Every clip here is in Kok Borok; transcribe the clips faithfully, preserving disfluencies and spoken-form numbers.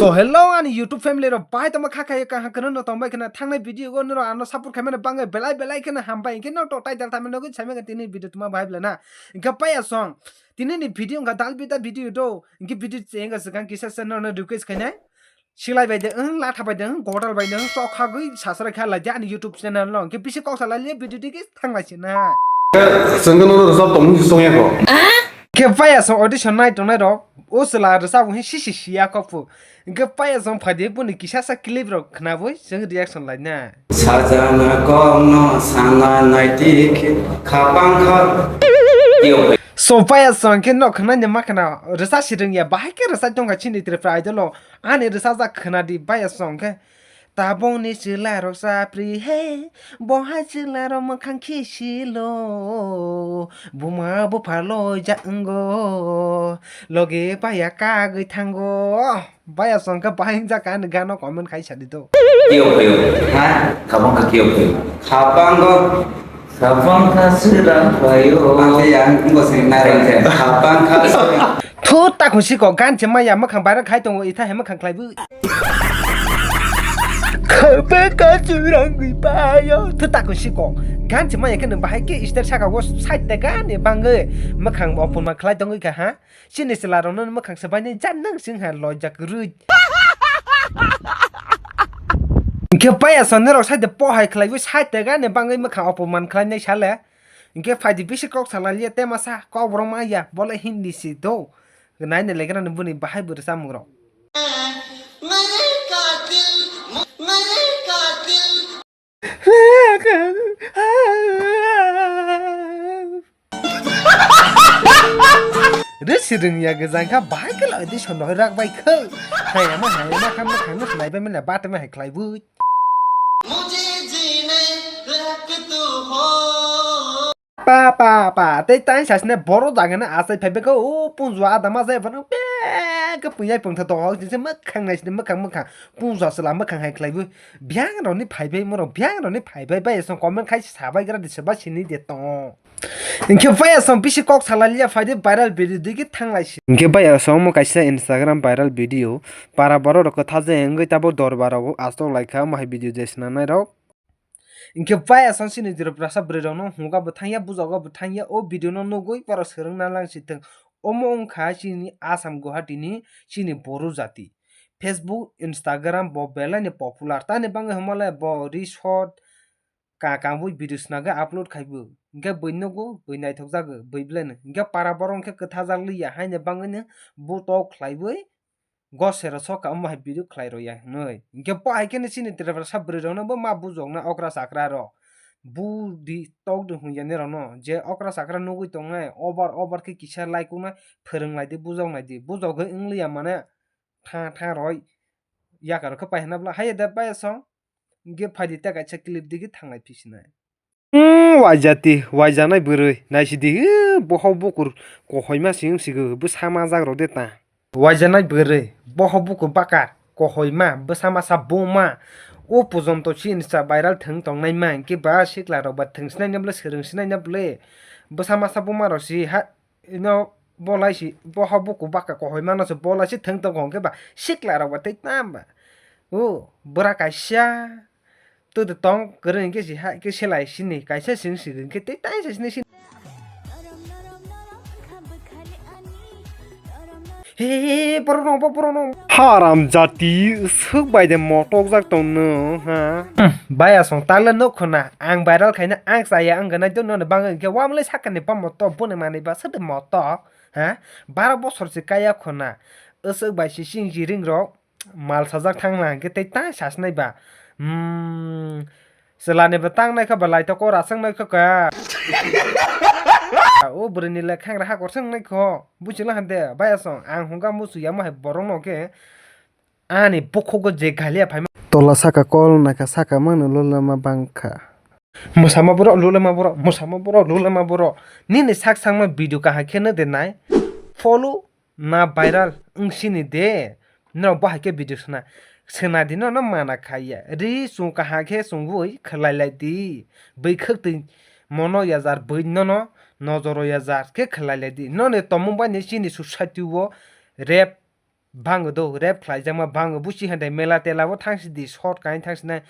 To hello ani YouTube family rok, bahai tongma kha khayo kaham kwrwng no tongbai khna, thangnai video go norok ano support khaimani bagwi belai belai kheno hambai. Hinkhe nok to title tamo nugwi saimanya tini video tuma bahai belai na. Hinkhe paiya song tini ni video wngkha dalbita video do. Hinkhe video chenga swkang kisa se norno request khainai. Silai bai de, wng latha bai de, wng godal bai de, wng chokha gwi sasra kha lai de ani YouTube channel no. Hinkhe bisi kok salai le video digi thanglai se na. Chwng no rwchap tong mung song ya ko. Khe paiya song audition nai tongnai rok, o chwla rwchap wng si si si ya kok pu. Hinkhe paiya song phai de boni kisa sa clip rok khna bui chwng reaction lai na. Sajana kokno sana naiti khe khapang kha. Yo. So paiya song khe nok khna ne ma khna rwchap si rwng ya, bahai khe rwchap tong kha chini Tripura Idol o. Ani rwchapjak khwnadi baya song khe, tabukni chwlarok chapri he, bohai chwlarok mwkhang khisilo, buma bupha loijak wngo, logi baya kagwi thango. Baya song khe bahai wngjak ani gano comment khai sadi do. Kiyok kiyok, ha? Kabang kha kiyok kiyok. Khapango. Khapang kha sira khlaio. Ang khe ya, ang bo se nai rang khe. Khapang kha sira. Thu ta khusi ko gan che maya mwkhang baira khai tongo itha he mwkhang khlai bu. Khapang kha sira gwi payo. Thu ta khusi ko gan che maya khe nang bahai khe ister saka wo side ta gan ni bangwi mwkhang opor ma khlai tongwi kha ha. Chini chwla rokno mwkhang swbainai jan nang sing ha loijak rwi. Hinkhe paiya song norok side pohai khlaiwi side tega ni bangwi mwkhang opoman khlainai sale. Hinkhe phaidi bisi kok salai liya tema sa kok borok ma ya bole Hindi si do. Nai ni legra ni buni bahai bwrwi chamung rok. Rwsi rwngya gwjang kha bahai khe lai di sono rak bai khwng. Hayama hayama kha mwkhang no sinai bai manya bata ma hai khlai bui. Pa pa pa tei tai sasne boro jagana asai phai beka o punju adama jai phano pe khe puinai pungtha to hok jinse mwkhang nai sini mwkhang mwkhang punju asala mwkhang hai khlai bui. Biang roni phai bai moro biang roni phai bai bai song comment khai sabai gra di seba sini de to. Hinkhe baya song bisi kok salai liya phaidi viral video digi thanglai si. Hinkhe baya song omo kaisa Instagram viral video. Para borok rok kwtha je wngwi tabuk dorbar rogo astok lai kha omo hai video je swnamnai rok. Hinkhe baya song chini Tripura sa bwrwi rokno hwnga bo thangya bujogo bo thangya o video no nugwi borok swrwngna lang si thwng. Omo wngkha chini Assam Guwahati ni chini Boru jati. Facebook, Instagram bo belai ni popular. Tani bangwi hwnmale bo resort ka kangwi video snagwi upload khaibo. Hinkhe bui nugo, bui naithokjago, bui belai no. Hinkhe para borok hinkhe kwthajak liya haino bangwino bo tok khlaiwi gosero soka omo hai video khlai rwya hinwi. Hinkhe bo hai kheno chini Tripura sa bwrwi rokno bo ma bujokna okra chakra rok. Budi tok di hwnjani rokno je okra chakra nugwi tongnai obar obar khe kisa like wngnai phwrwng lai di bujok nai di. Bujogwi wngliya mane tha tha roi yakar khe paihna bwla. Haiya de baya song. Hinkhe phaidi ta kaisa clip digi thanglai phisinai. Umm, waijati, waijanai bwrwi, naisidi, umm, bohok bukur kohoima sing sigo, bwsa majak rok de ta. Waijanai bwrwi, bohok bukur baka, kohoima, bwsa masa buma, o pojonto chini cha viral thwng tongnai ma, hinkhe ba sikla rok ba thwng sinai na bwle, swrwng sinai na bwle, bwsa masa buma rok si ha, ino bolai si boha buku baka kohoi mano se bolai si thwng tongo hwnkhe ba sikla rok ba tei tam ba. O bwra kaisa twi tong kwrwi hwnkhe si ha khe selai sini kaisa sini sini hwnkhe tei taisa sini sini. He he he borok rok bo borok rok. Haram jati swk bai de motok jak tong nw ha. Baya song tale nuk khuna ang viral khaina ang chaya ang gwnai do nono bangwi hwnkhe wamlai sakani ba motok boni manwi ba swk de motok ha. Baro bosor se kaya khuna swk bai se sing jiring rok mal sajak thang lang khe tei ta sasnai ba. Hmm. Chwlani bo tang naikha ba lai toko rasang naikha ka. O bwrwini le khangra hakor seng naikho. Buchila hande baya song ang hwnka musu yamo hai borok no khe. Ani bukhugo je galia phaima. Tola saka kol naikha saka mangno lulama bangkha. Mwsama borok lulama borok, mwsama borok lulama borok. Nini sak sakma video kaham khe no de nai. Follow na viral wng sini de. Norok bo hai khe video sna. Sna di no, no mana khaiya. Ri chung kaham khe chungwi khwlai lai di. Bwkhwk twi mono yajar bwi nono nojoro yajar khe khwlai lai di. Noni tomung bai ni chini society o rap Bango do rep khlaijakma bango busi handai mela tela bo thangsidi short kain thangsina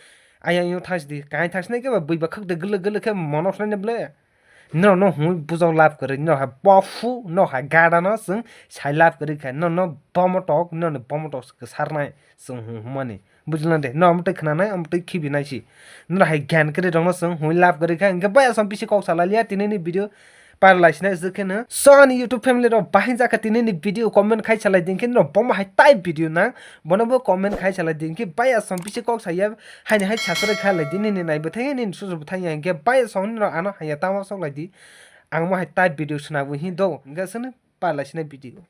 ayang yo thangsidi kain thangsina khe ba bui ba khakde gele gele khe monok khlaina ble. No no hui bujok lab kwrwi no ha bofu no ha gada no chwng sai lab kwrwi kha no no bomotok no no bomotok kwsarnai chwng hum humani bujilna de no amtwi khwnanai amtwi khibi naisi no hai gyan kwrwi rokno chwng hui lab kwrwi kha hinkhe bai asom bisi kok salaliya tini ni video. Par laisina je kheno so ani YouTube family rok bahai jaka tini ni video comment khai salai din khe no bomo hai type video na bono bo comment khai salai din khe bai asom bisi kok saya. Haini hai sasore kha lai di nini nai bwthai nini susu bwthai ya hinkhe bai song nini ano haya tama sok lai di. Ang mo hai type video swnabo hi do hinkhe aswkno pa lai sinai video.